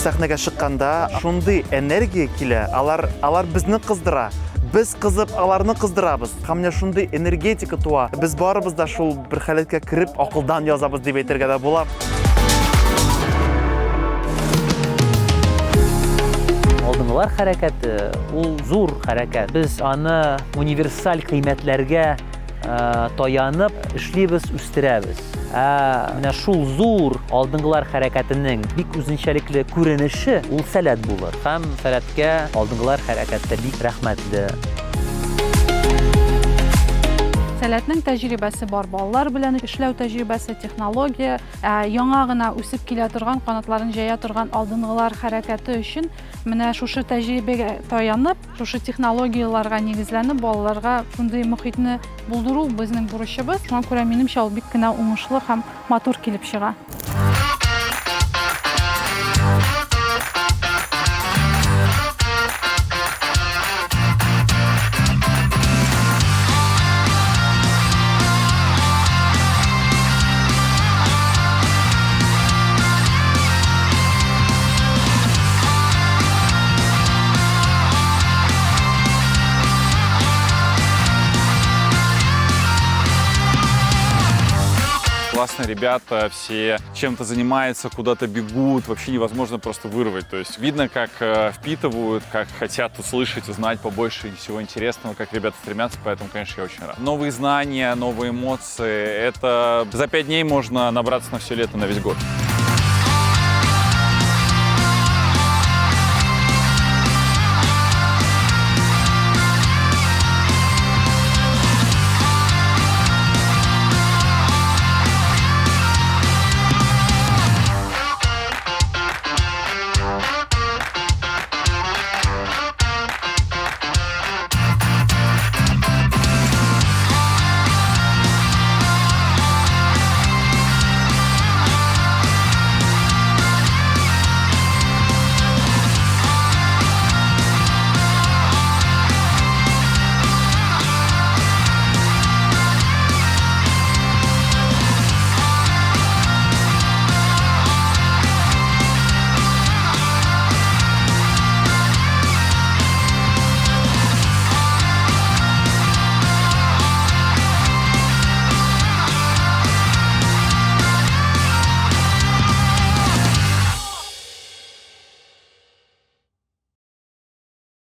Сәхнәгә чыкканда шундый энергия килә, алар, алар безне кыздыра. Без кызып аларны кыздырабыз. Һәм менә шундый энергетика туа. Без барыбыз да шул бер халәткә кереп акылдан язабыз дип әйтергә дә була. Алдынгылар хәрәкәте ул зур хәрәкәт. Без аны универсаль кыйммәтләргә таянып эшлибез, үстерәбез. Ә менә шул зур алдынгылар хәрәкәтенең бик үзенчәлекле күренеше ул Сәләт булыр. Һәм Сәләткә алдынгылар хәрәкәте бик рәхмәтле. Сәләтнең тәҗрибәсе бар, балалар белән эшләү тәҗрибәсе, технология, ә яңа гына үсеп килә торган, канатларын җәя торган алдынгылар хәрәкәте өчен менә шушы тәҗрибәгә таянып, шушы технологияләргә нигезләнеп, балаларга шундый мохитне булдыру безнең бурычыбыз. Шуңа күрә, минемчә, ул бик кенә уңышлы һәм матур килеп чыга. Классные ребята, все чем-то занимаются, куда-то бегут, вообще невозможно просто вырвать. То есть видно, как впитывают, как хотят услышать, узнать побольше всего интересного, как ребята стремятся, поэтому, конечно, я очень рад. Новые знания, новые эмоции, это за 5 дней можно набраться на все лето, на весь год.